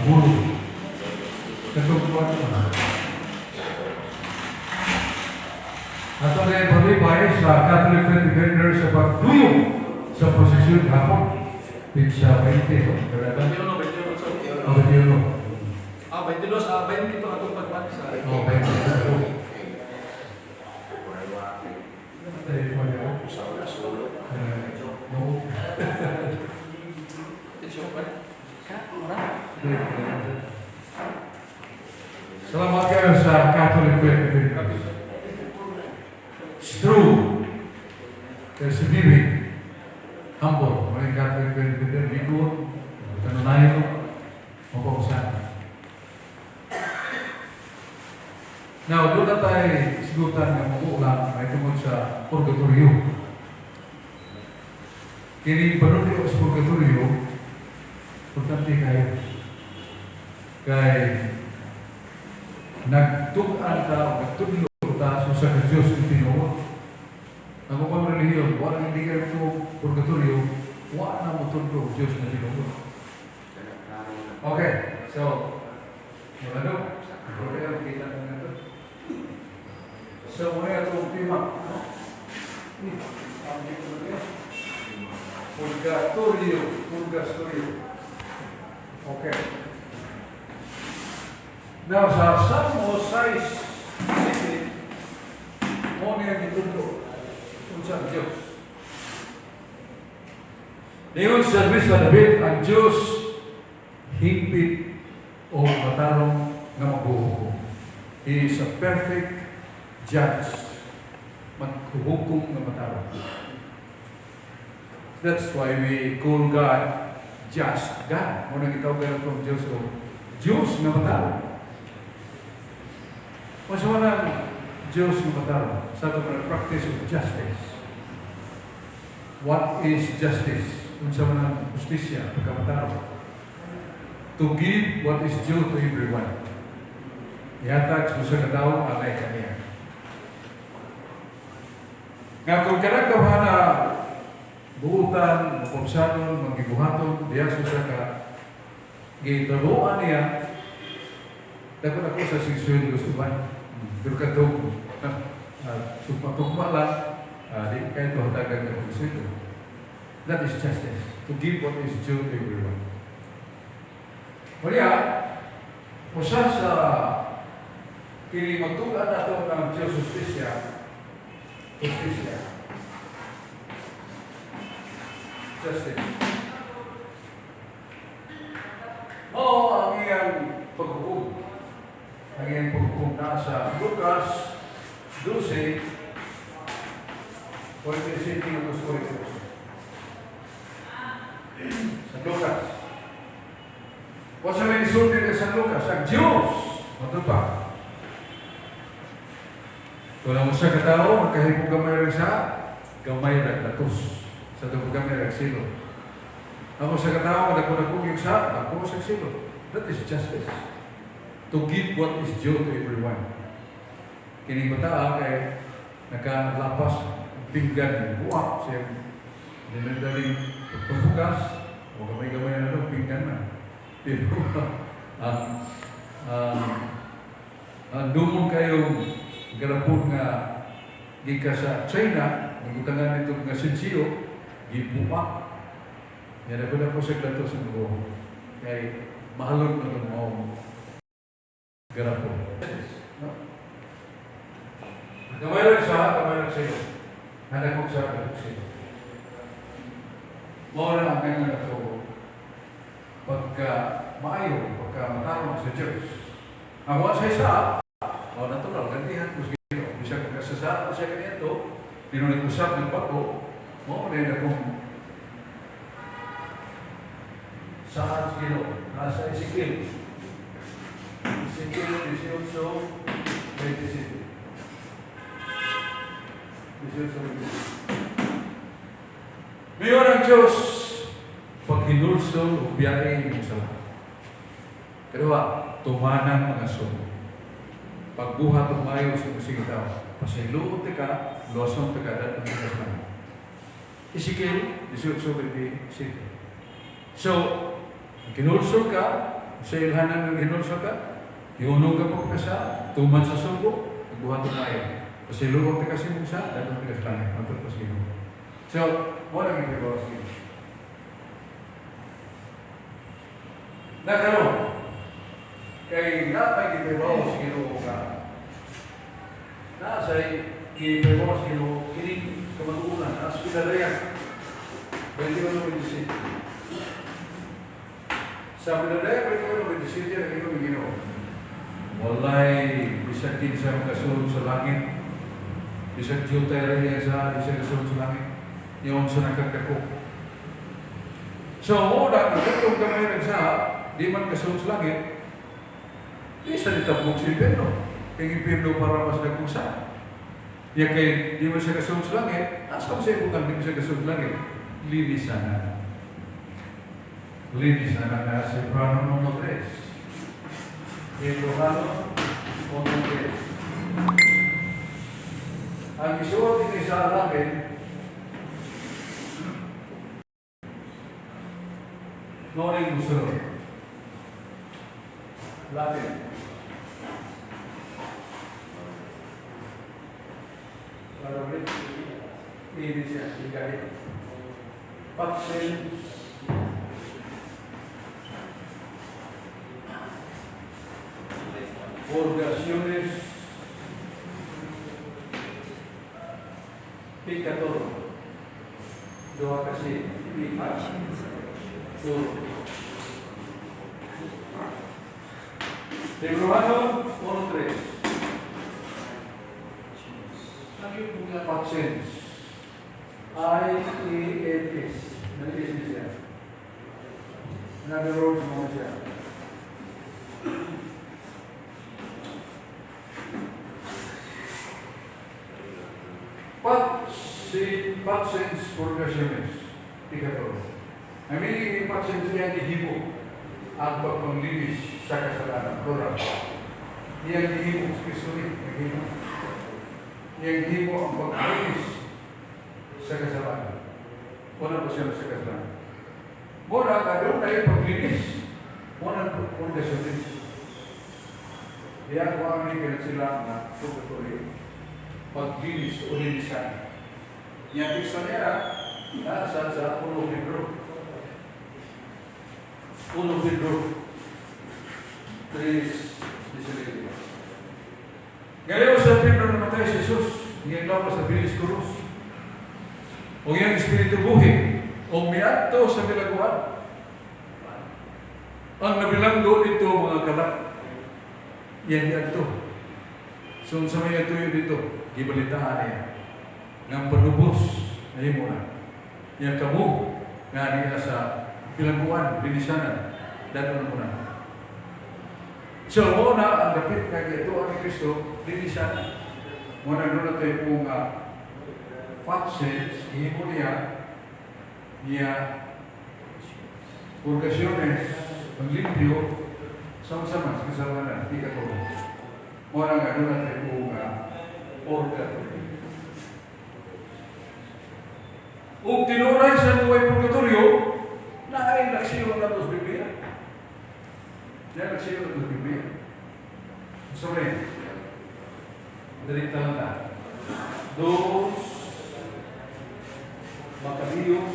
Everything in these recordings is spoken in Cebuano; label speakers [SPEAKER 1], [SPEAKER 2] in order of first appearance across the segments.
[SPEAKER 1] Bulo. Katong kuwan na. Ato na yung palibay sa Catholic Faith Defender sa pagduyong sa posisyon hapon. Pitsa 20, no? Kailangan?
[SPEAKER 2] 21, 21, sir.
[SPEAKER 1] O, 21.
[SPEAKER 2] Ah, 22, ah, 20 ito atong pagmat sa.
[SPEAKER 1] O, 22. Ay, wala. Eh, no.
[SPEAKER 2] Atensyon pa.
[SPEAKER 1] Salamat kayo sa Catholic Faith Defenders. It's true. Persevering. Humble. Mga Catholic Faith Defender, Bicol, Kanunayo, mapausan. Now, doon na tayo sigutan ng mga ay tungkol sa purgatorio. Kini panunod sa purgatorio, importante kayo. Kay nagtug-an ta o nagtudlo ta sa sa Diyos ng tinuod. Ang ubang relihiyon, wala hindi kayo ito purgatorio, wala na mo tudlo Diyos ng tinuod. Okay, so, wala do. Okay, kita na ito. So, muna itong tema, no? Ang dito niya. Purgatorio, purgatorio. Okay. Now, sa Salmo 6, mo niya gitudlo unsa ang Diyos. Niyon sa Luis David, ang Diyos hingpit o matarong nga maghuhukom. He is a perfect judge. Maghuhukom nga matarong. That's why we call God just God. Muna gitawag kayo Diyos o Diyos nga matarong. Mas wala Diyos nga matarong sa atong practice of justice. What is justice? Unsa man ang hustisya, pagkamatarong? To give what is due to everyone. Ihatag sa usa ka tawo angay kaniya. Nga kung kanang na buutan, mapagsanon, magibuhaton, diya sa usa ka gitrabuan niya, dako ako sa sisweldo sa uban. Pero katong tugma-tugma lang, di kayo ito hatagan ng sweldo. That is justice. To give what is due to everyone. Kaya, usa sa kini magtugan nato ng Diyos hustisya, hustisya, justice. Oo, ang iyang paghukom. Ang iyang paghukom nasa Lucas 12, 47 to 44. Sa Lucas. O sa may isulti ka sa Lucas, ang Diyos, matupa. Kung ang usa ka tao, magkahimo gamay ra sa gamay ra latos. Sa tubog gamay ra silo. Ang usa ka tao, madako-dako yung sa, dako sa silo. That is justice. To give what is due to everyone. Kini bata kay nakalapas pinggan buak siya dinadaling pagpabukas o gamay-gamay na no, pinggan na. Pero ang dumon kayong garapon nga gikan sa China, nagutangan nito nga sensiyo, gibuak. Yan ako na po sa klato sa mga kay mahalon na itong maong garapon. No? Gamay lang sa, gamay lang sa iyo. Hanakog sa, hanakog sa iyo. Mao na ang kanya na ito pagka maayo, pagka matarong sa Diyos. Ang wa sa isa, o natural, gantihan ko sa Ginoo. Bisag kasasaan siya kaniadto, pero nag-usap ng bago, mao na yun akong saan sa Ginoo. Nasa Ezekiel. Ezekiel 18, 27. 18, 27. Mayon ang Diyos, paghinulsol o biyahe yung sala. Kaya tumanang mga sumo. Pagbuhat ng mayo sa mga tao, pasayloon ka, luwason ka, dat ng mga. Ezekiel 18, 27. So, kinulsol ka, Sa ilhanan ng hinulsol ka, hiunong ka po ka sa, tuman sa sugo, nagbuhat ng maayo. Pasilugong ka kasi mong sa, dadong ka sa langit, matod pa sa Ginoo. So, mo lang ipibaw sa Ginoo. Nakaroon, kay napay gipibaw sa Ginoo ka, nasa gipibaw sa Ginoo, kining kamatuoran, as pinadaya, 21:27. Sa pinadaya, 21:27, ang iyong Ginoo. Walay, bisag kinsa makasulod sa langit, bisag jutay ra iya sa bisag kasulod sa langit, yung sa nakagdako. So, una, kung katong gamay nagsa, di man kasulod sa langit, di sa nitabok sa impyerno. Kay impyerno para mas nagkungsa. Ya kay di man siya kasulod sa langit, asa mo siya ibutang di man siya kasulod sa langit? Linisan na. Linisan na na si Hebrano 1:3. Hebrano 1:3. Ang isuot ini sa langit, mao ning musunod. Latin. Para ulit. Ini siya, igahi. Paxen Purgaciones Pecador. Duha kasi P5. Puro. Hebrano 1:3. Paxens. I-E-N-S. Nag-S siya. In other words, mo siya. Paxens Purgaciones. Pecador. Ang meaning ni Paxens niya gihimo ang pagpanglinis sa kasalanan. Plural. Iyang gihimo, si Kristo ni, naghimo. Iyang gihimo ang pagpanglinis sa kasalanan. Wala pa siya sa kasalanan. Muna, kadun na yung paglinis. Muna, purgaciones. Diyan ko ang ganun sila na purgatory. Paglinis o linisan. Yang teksto niya, nasa sa 1 Pedro. 1 Pedro 3:19. Ngayon sa Pedro namatay si Jesus, ngayong lawas sa bilis krus. O iyang espiritu buhi, o miadto sa bilangguan. Ang nabilanggo dito mga kalak, yan diadto. So sa may atuyo dito, gibalitaan niya. Nga panubos, nahimo na. Yang kamo, nga niya sa bilangguan, linisanan, danon mo na. So, mo na ang dapit nga giatuan ni Kristo, linisanan. Mo na doon na tayo po nga facets, himo niya, niya purgaciones, paglimpyo, sama-sama sa kasalanan, di ka ko. Mo na nga doon na tayo po nga purgatory. Ug tinuray sa buhay purgatorio, naay laksiyon na to sa Biblia. Naay laksiyon na to sa Biblia. Sorry. Dali lang ta. 2 Macabeo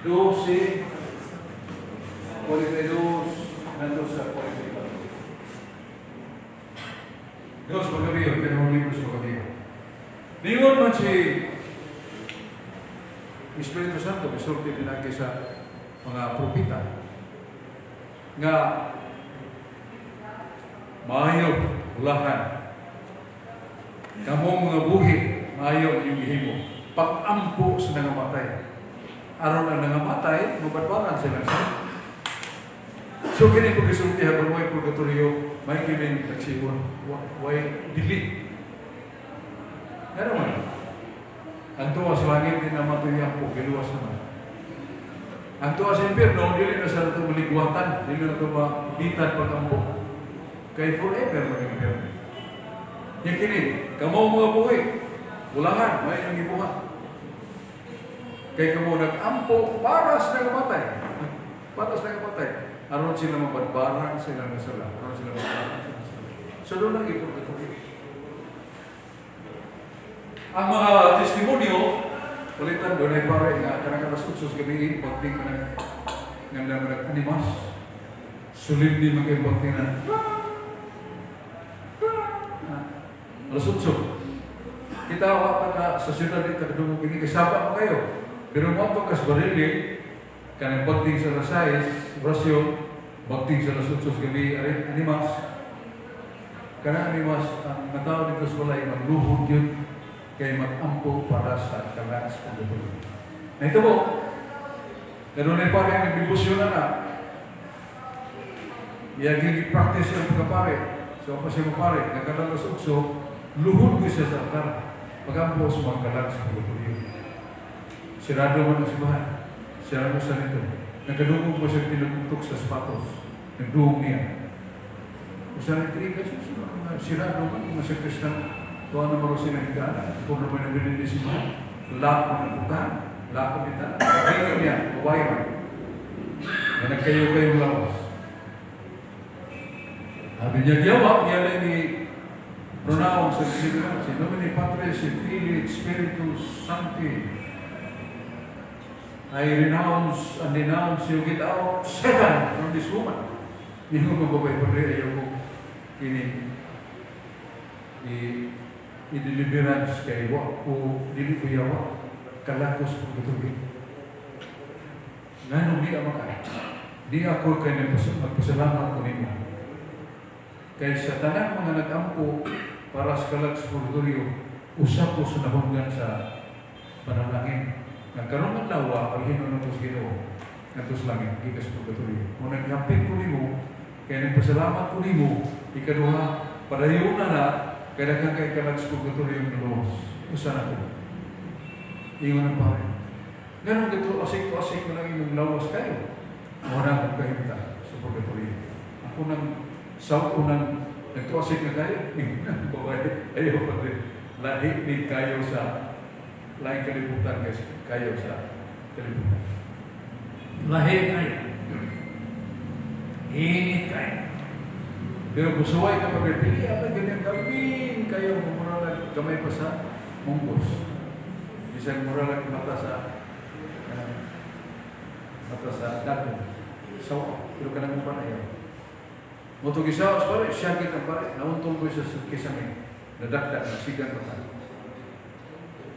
[SPEAKER 1] 12:42 nandun sa 44. 2 Macabeo, tinawag libro sa Macabeo. Ningon man si Espiritu Santo, misulti pinagi sa mga propeta, nga maayo ulahan kamong mga buhi, maayo inyong gihimo pag-ampo sa nangamatay aron ang nangamatay mabadbaran sila sa. So kini pagkasulti habang may purgatorio, may kining tagsihon, way dili. Nga naman, ang tuwa sa langit, di naman ito yung po, giluwas naman. Ang tuwa sa impyerno, dili na sa ito maligwatan, dili na ito mabitan pag-ampo. Kay forever man impyerno. Yung kini, kamo mga buhi, ulangan, may inyong ibuhat. Kay kamo nag-ampo para sa nangamatay. Para sa nangamatay. Aron sila mabadbaran sila nga sala. Aron sila mabadbaran sila sala. So doon ang ipurgatorio. Ang mga testimonyo, ulitan doon ay pare nga kanang alas 8 sa gabi, pagting man nga nga nag-animas. Sulimni man kayo pagting na alas 8. Kita wa pa na sa syudad dito kadungog kini kasaba mo kayo. Pero mo ato kas Barili kanang pagting sa alas 6, rasyon, bagting sa alas 8 sa gabi, animas. Kanang animas ang mga tao dito sa balay magluhod yun kay mag-ampo para sa kalas pagtuloy. Na ito po, ganun ay pare nagdebosyon na na. Iyang practice yung pagkapare. So ako siya mapare, nagkatalas 8, luhod ko siya sa altar. Pag-ampo sa mga kalas pagtuloy. Sirado man ang simbahan. Sirado sa nito. Nagkadungog mo siya tinugtok sa sapatos. Nagduong niya. Usa na tri kasi sirado man mga sa Kristiyano. Tuwa na maro sila higaan. Kung naman ang binili simbahan. Lako ng bukan. Lako nita. Tingin niya, babae man. Na nagkayo kayong lawas. Sabi niya, giyawa, niya ni pronounce sa Espiritu, in nomine Patris et Filii et Spiritus Sancti. I renounce and denounce you, get out Satan from this woman. Hindi ko babae pa rin, ayaw ko kini i-deliverance kay wa o dili ko yawa kalakos purgatorio. Nganong di ama ka? Di ako kay magpasalamat ko nimo. Kay sa tanang mga nag-ampo para sa kalag sa purgatorio, usa ko sa nahunggan sa panalangin. Nagkaroon ng lawa, paghinon na ko sa Ginoo, ngadto sa langit, gikan sa purgatorio. Kung naghapit ko nimo, kay nagpasalamat ko nimo, ikaduha, padayon na na, kay daghan kay kalag sa purgatorio ng luwas. Usa na ko. Ingon ang pare. Ganun dito, asik-asik mo lang imong lawas kayo. Mo na akong kahimta sa purgatorio. Ako nang, sa unang nagtuasik na kayo, ingon ang babae, ayaw pa rin. Lahi ni kayo sa laing kalibutan guys, kayo sa kalibutan.
[SPEAKER 3] Lahi kayo. Init kayo.
[SPEAKER 1] Pero kung suway ka pagpili, apa ganyan kami kayo mura gamay pa sa munggos. Bisan mura lang mata sa mata sa dako. So, pero kanang pa na yun. Mo to gisawas pare, siya kita pare, nauntong ko siya sa kisame. Nadakdak, nagsigan mata.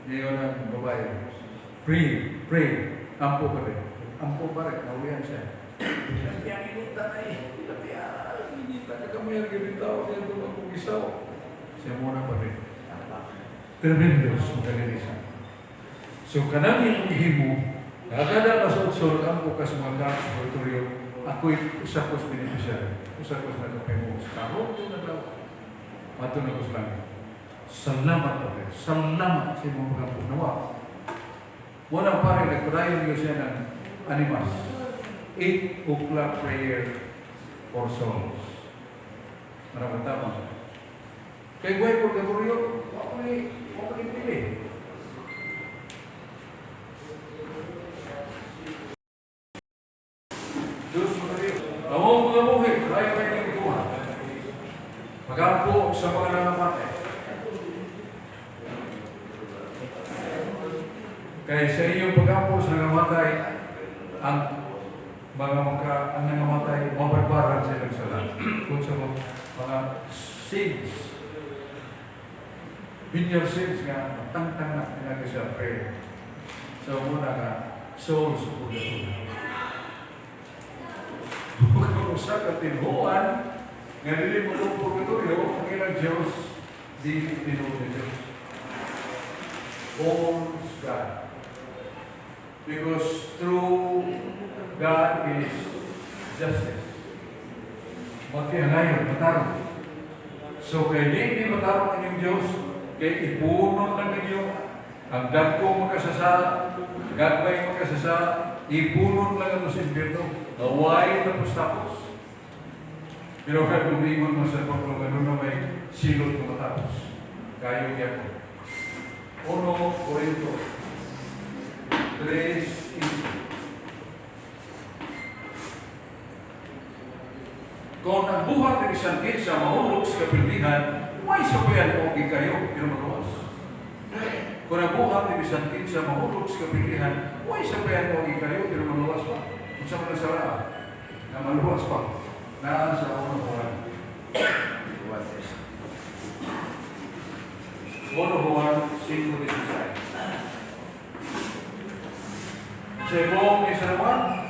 [SPEAKER 1] Ngayon ang babae. Pray, pray. Ampo pare. Ampo pare, nauwian siya. Lapiang inita na eh. Lapiang inita. Kagamay ang ganito. Niya ito akong gisaw. Siya muna pa rin. Tremendous magalilisa. So kanang imong himo, kada na sa utsor, ampo ka sa mga kalas purgatorio, ako'y usa ko sa beneficiary. Usa ko sa nagapemo. Sa karon ko naglaw. Mato na ko sa langit. Salamat pare. Salamat sa imong pag-ampo. Nawa. Wala pare, nagpadayon niyo siya ng animas. 8 o'clock prayer for souls. Maraming tama. Kay buhay purgatorio, wako ni pili. Diyos mo. Ang mga buhi, kaya kayo ng. Magampo sa mga nangamatay. Kaya sa iyong pag-ampo sa nangamatay, ang mga maka, ang nangamatay, mabarbaran sa ilang sala. Kung sa mga sins, venial sins nga, tangtang na pinag sa prayer. So muna nga, souls of purgatory. Kung usa ka tinuohan, nga dili mo itong purgatorio, ang ilang Diyos, di tinuod ni Diyos. Owns God. Because true God is justice. Magkiangayon, matarong. So kay di matarong inyong Diyos, kay ipuno na ninyo ang dagko makasasala, gagmay makasasala, ipuno lang ang sa impyerno, naway tapos-tapos. Pero kay umiingon mo sa paglo, ano na may silot na matapos. Kayo niya ko. 1 Corinto. 3:15. Kung ang buhat ng bisan kinsa mahulog sa kapildihan, way sapayan og kayo, pero maluwas. Kung ang buhat ng bisan kinsa mahulog sa kapildihan, way sapayan og kayo, pero maluwas pa. Kung sa mga sala, na maluwas pa, naa sa 1 Juan. 1 Juan 5:16. Sa imong isarawan,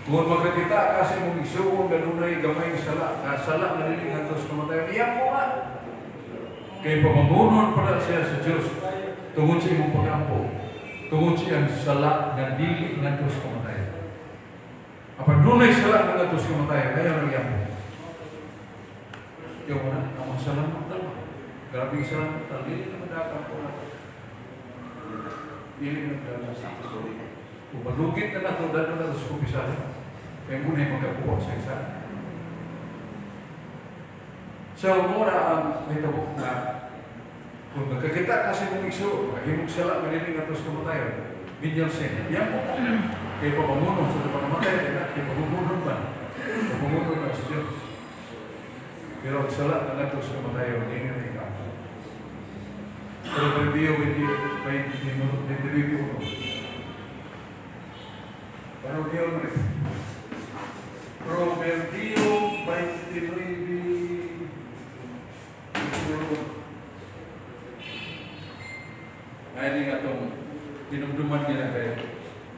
[SPEAKER 1] kung magkakita ka sa imong igsuon nga dunay gamay sala, nga sala nga dili ngadto sa kamatayon, iyang mo nga. Kay pamangunon pala siya sa Dios tungod sa imong pag-ampo, tungod sa iyang sala nga dili ngadto sa kamatayon. Apan dunay sala nga ngadto sa kamatayon, ayaw lang iyang mo. Yung una, ang sala mo. Grabe yung sala mo, dili na madakang po na. Dili na madakang. Kung malugit na nato, dahil na nato sa kumpisahan. Kaya muna yung magkabuha sa isa. So, mura ang nitabo na kung nagkakita kasi mong igsuon, maghimog sala, maniling atos kamatayon, venial sin. Yan mo. Kaya pamangunon sa panamatay, kaya pamangunon man. Pamangunon man sa Diyos. Pero ang sala na natos kamatayon, hindi na ikaw. Proverbio 29. Proverbio Proverbio 29. Ay nga itong dinumduman nila kayo.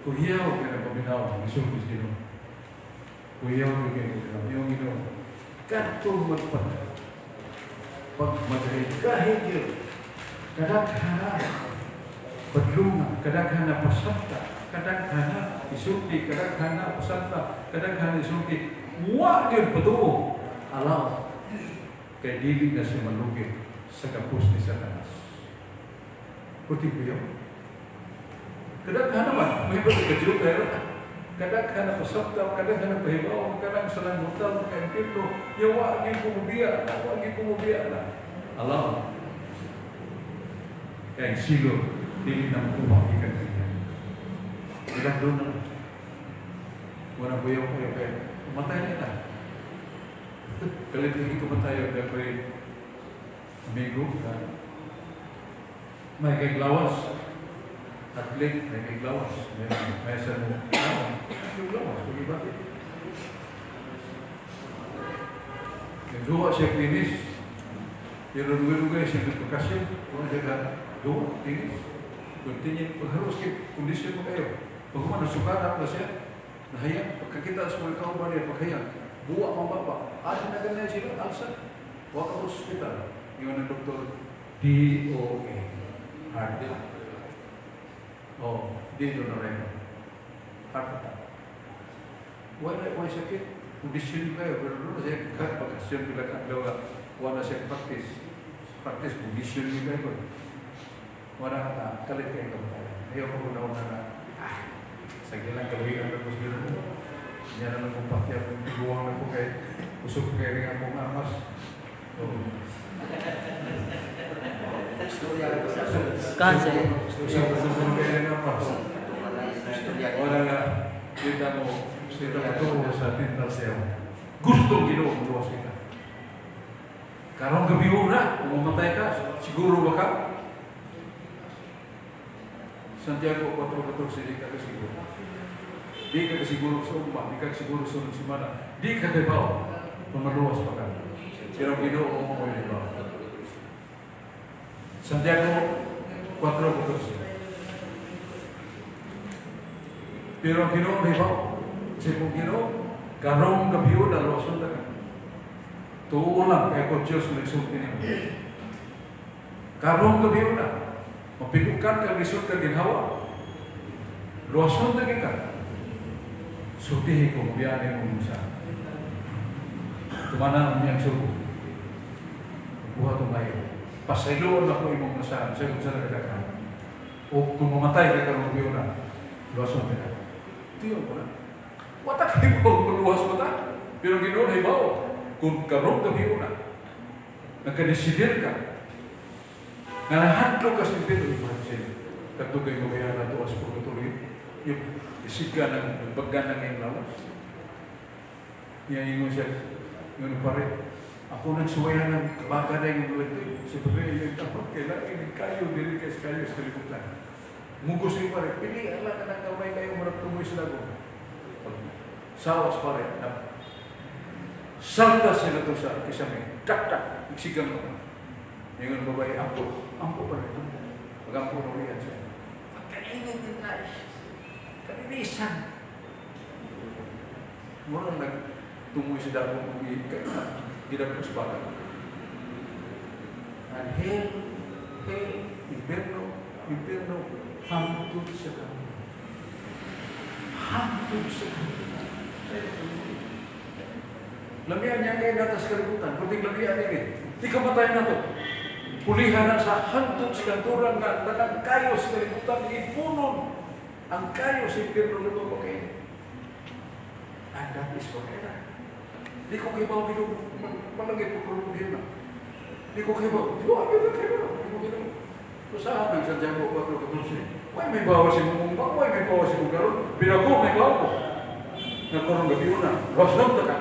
[SPEAKER 1] Kuhiyaw kayo na paminaw, isulpis Ginoo. Kuhiyaw kayo paminaw. Yung Ginoo, kadto magpa pag magahid yun, kadaghana padlunga, kadaghana pasabta, kadaghana isulti, kadaghana pasabta, kadaghana isulti, wa gyud patuo. Alaw, kay dili na siya malugit sa kapos ni Satanas. Kuti ko yun. Kadaghan naman, may ba ka kayo? Kadaghan na pasabta, kadaghan na pahibaw, kadaghan sa langutan, kaimpirno, yawa gyud kumubiya, wa gyud kumubiya na. Alaw, kay silo, dili na makuha ikan niya. Ilang doon na. Wala buyaw kayo kay umatay na ita. Kalit hindi ko matayo kaya ko'y amigo ka. May kay lawas. Atlet, may kay lawas. May sa mo. Yung lawas, pag-ibati. Nagduwa siya klinis. Pero dugay-dugay siya nagpakasya. Kung siya ka, duwa, tinis. Continue, pagharos kay kondisyon mo kayo. Pag humano, sukarat na siya. Nahayag, pagkakita sa mga kauban niya, paghayag, buwa ang baba. Ano na ganyan sila? Alsa. Wa ka hospital. Yun ang doktor, DOA. Heart attack. Oh, dito na rin. Heart attack. Wala, wala sakit. Kondisyon kayo, pero doon siya bakasyon pila ka adlaw nga, wala siya practice. Practice, kondisyon niyo kayo. Wala ka, kalit kayo kamatayan. Ayaw ko na na, sige lang, gawian na ko sa Ginoo. Niya na lang kong pakya, kung tiguang na ko kay, usog kay rin akong amas. Oh.
[SPEAKER 4] Kansa.
[SPEAKER 1] Usog kay rin amas. Wala na, kita mo, kita mo tuo sa tintal siya. Gusto Ginoo luwas kita. Karong gabi na, kung mamatay ka, siguro ba ka? Santiago 4:14, di ka kasiguro. Di ka kasiguro sa ugma, di ka kasiguro sa unang semana, di ka kabaw, pamaluwas pa ka. Pero Ginoo mo mo ibaw. Santiago 4:14. Pero ang Ginoo may ibaw. Kasi kung Ginoo, karong gabi na luwason ta ka. Tuo lang kay ko Diyos nagsulti nimo. Karong gabi na, mapilukan ka lisod ka ginhawa. Luwason na ka. Sultihi ko biyaan mo sa. Tumana ang niyang sugo. Buhat mayo. Pasayloon ako imong nasahan sa kung saan nagkakahan. O kung mamatay ka karong gabi na, luwason ka. Tiyo mo na. Wata kayo mo luwas mo ta. Pero Ginoo hibaw, kung karong gabi na, nagkadesidir ka, nga nahadlok ka sa impyerno, imagine, kadto kay mabayaran to as purgatorio. Yung isiga ng baga ng iyong lawas. Yan ingon siya, ingon pare, ako nagsuwayan ng baga na yung lagay. Si pare, yung dapat kailangan yung kayo, dili kayo kayo sa kalibutan. Mugos yung pare, pili ang lang ng kamay kayo, marap tumoy sila ko. Sawas pare, na salta sila to sa kisame, tak tak, iksigang mo. Ingon babae, ampo, ampo pare, ampo. Pag-ampo na ulihan siya. Pagkainit din na, kalinisan. Mura nagtungoy sa dako kung gidagko sa bata. And hell, hell, impierno, impierno, hangtod sa kami. Hangtod sa kami. Lamian niya kay natas kalibutan, kundi lamian niya. Di ka matay na to. Pulihan na sa hangtod sa kanturan nga tanan kayo sa kalibutan, ipunon ang kayo sa impierno luto ko kayo. And that is forever. Di ko kibaw bigo malagay ko pero na. Di ko kibaw. Di ko abi ko kibaw. Di ko kibaw. So sa ang Santiago 4:14. Why may bawa si mong ba? Why may bawa si mong karon? Pero ako may bawa ko. Nagkaroon gabi una. Rason ta ka.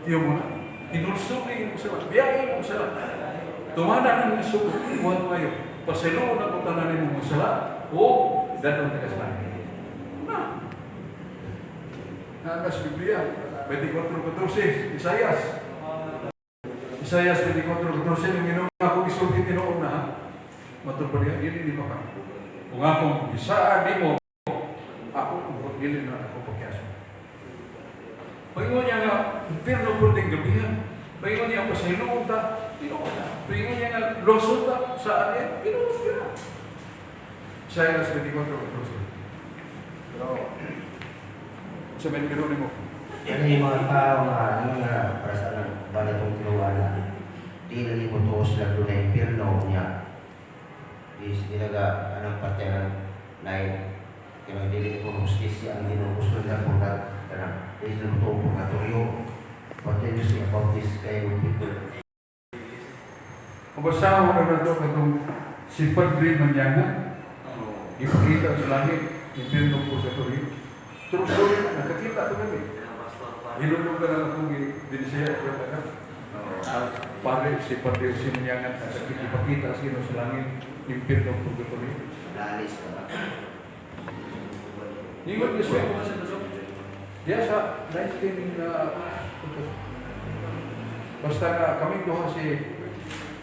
[SPEAKER 1] Tiyo mo na. Hinulsuli mo sila. Biyahe mo sila. Tumana ng isugo. Kuhan mo kayo. Paselo na kung tanan mo sala. O danon ta ka sa langit. Na. Nakas Biblia, 24:14, Isayas. Isayas 24:14, yung Ginoo ako isulti tinuod na ha. Matod pa niya, dili di pa ka. Kung akong isaan nimo, ako kung dili na ako pagkiaso. Paingon niya nga, impierno pwedeng gabihan. Paingon niya ako sa hinuon ta, tinuod na. Paingon niya nga, losod ta, saan niya, tinuod niya. Isayas 24:14.
[SPEAKER 4] Pero,
[SPEAKER 1] Sa may Geronimo.
[SPEAKER 4] ano yung mga tao nga, ano nga, para sa anong bala itong tinuwala, di lagi mo tuos lang doon na impierno niya. Di sila anong parte ng line, kaya dili ko hustisya ang ginugusto nila po na, kanang, di sila mo tuo purgatorio. What can you say about this kind of people?
[SPEAKER 1] Kung basta mo na ito, katong si Padre Manyanga, ipakita sa langit, impierno po sa tuloy. True story na, nakakita ito kami. Hinulog ka lang akong dinisaya ko lang. Pare, si Padre si Manyanga, ipakita sa Ginoo sa langit, impierno po sa tuloy.
[SPEAKER 4] Lalis ka ba?
[SPEAKER 1] Ingon niya siya. Diya sa 19, basta nga kami duha si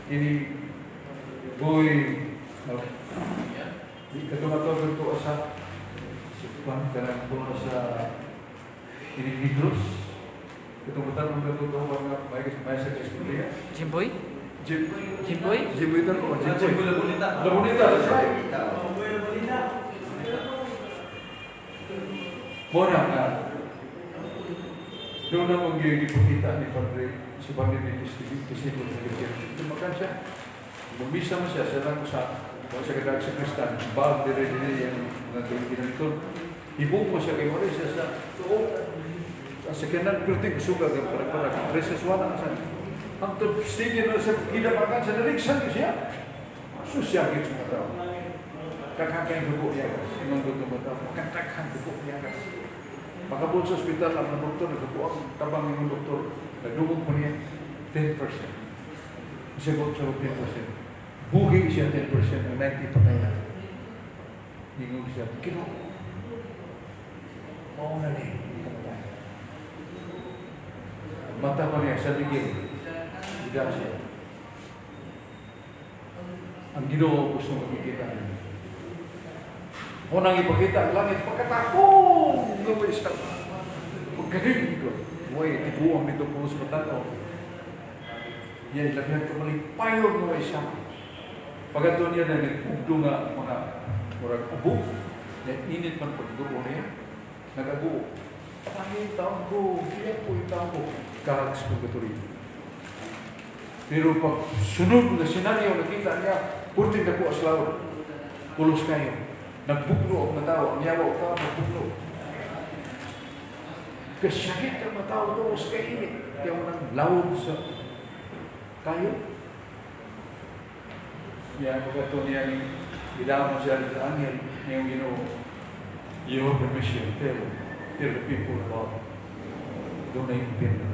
[SPEAKER 1] ini boy di katunga to sa si Juan kanang puno sa ini Negros katong tanong kato nga may may sa istorya.
[SPEAKER 5] Jimboy?
[SPEAKER 1] Jim.
[SPEAKER 5] Jimboy?
[SPEAKER 1] Jimboy tan oh, Jimboy.
[SPEAKER 2] Jimboy Labonita.
[SPEAKER 1] Labonita, that's right. Mora nga doon na magigipakita ni Padre si Padre ni Tisigo sa Kirkir. Tumakan siya. Bumisa mo siya, siya lang sa sa kadag sa Kristan, bag dire dire yung mga ginamiton. Hibong mo siya kay Maria siya sa tuo. Sa kanan pirti suga kay para para preses wala na siya. Ang sige na sa ginabakan sa naligsan siya. Susya gid sa tao. Kakakay dugo niya. Ingon ko mga tao, makatakan dugo niya. Makabot sa ospital ang mga doktor, nagkabuo ang tabang ng doktor, nagdugong po niya 10%. Isabot sa 10%. Buhi siya 10%, ang 90 patay na. Ingon siya, Ginoo, mao na ni, hindi ka matay. Mata pa niya sa ligid, bida siya. Ang Ginoo gusto makikita niya. Unang ipakita ang langit, pagkatakong gawin siya. Pagkaling ko. Uy, tiguang nito po sa matanaw. Yan, labihan ka malipayon mo siya. Pagkato niya na nagpugdo nga mga murag ubo. Na init man pagduo niya. Nag-aguo. Ay, taon ko, iyak po yung taon ko. Kahag sa purgatorio. Pero pag sunod na senaryo, nakita niya, purting na po aslaw. Pulos kayo. Nagbugno ang mga tao, ang yawa ang tao, nagbugno. Kasyakit ang mga tao doon sa kainit. Kaya mo nang lawod sa kayo. Yan, pagkato niya, ilama siya sa angel, niyong Ginoo. You have the mission. Tell the people about dunay impyerno,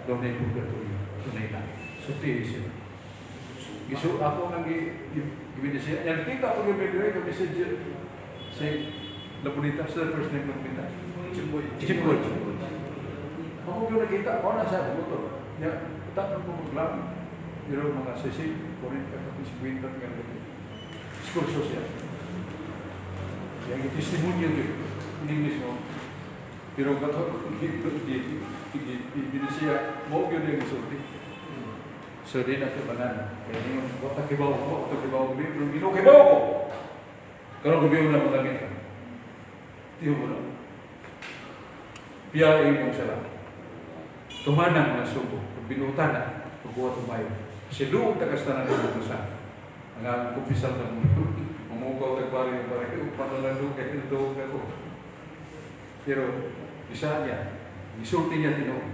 [SPEAKER 1] dunay purgatorio, dunay langit. Sulti siya. Gisu ako nang gi siya. Yang kita ako gibigay kami si La Bonita, sa first name La Bonita.
[SPEAKER 2] Jimboy.
[SPEAKER 1] Jimboy. Ako gyud nakita, ako na sa motor. Ya, tak ko maglam. Pero mga sisi, 40 ka 50 nga gabi. Diskurso siya. Yang testimonyo gyud in English mo. Pero kato gi siya mo gyud yung gisulti. So di na banana. Kaya yung wa ta kibaw ko, wa ta kibaw ko, pero Ginoo kibaw ko. Karon gabi na mo ka. Tiyo mo na. Piya imong sala. Tumanang na subo, binutan na, pagbuhat umayo. Siluog ta kastanan ng sa. Ang aming kumpisal na mumukaw tagpari yung pare, panalang kay tuog ako. Pero isa niya, gisulti niya tinuod.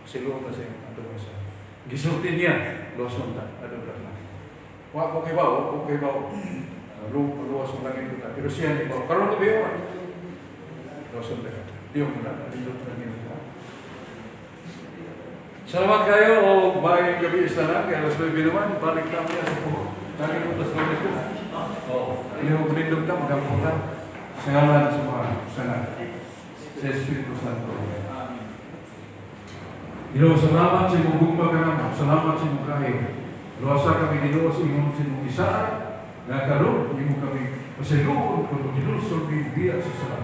[SPEAKER 1] Siluog na siya atong sa. Gisulti niya, loson ta, adto ta lang. Wa ko kibaw, wa ko kibaw. Luwas mo langit ta. Pero siya ni baw. Karon gabi wa. Loson ta ka. Diyo mo na, nindot na ta. Salamat kayo o maayong gabi sa tanan. Kaya alas 9 naman, balik na kami sa puho. Lagi ko tas lunes ko. Oo. Iyo, nindot ta, magampo ta. Sa ngalan sa mga sana. Sa Espiritu Santo.
[SPEAKER 2] Amen.
[SPEAKER 1] Ginoo, salamat sa imong gugma kanamo. Salamat sa imong kayo. Luwasa kami, Ginoo, sa imong sinong isa nga karon imo kami pasayloon kung ginulsol mi biya sa sala.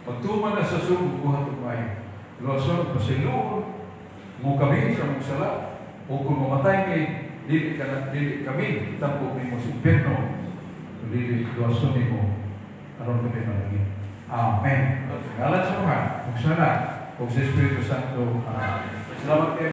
[SPEAKER 1] Magtuman na sa sugo buhat ug maayo. Luwason pasayloon mo kami sa mong sala o kung mamatay mi dili ka na dili kami tambok nimo sa impyerno dili luwason nimo aron kami malangit. Amen. Ngalan sa mga ug sa Anak ug sa Espiritu Santo. Amen. Salamat kayo.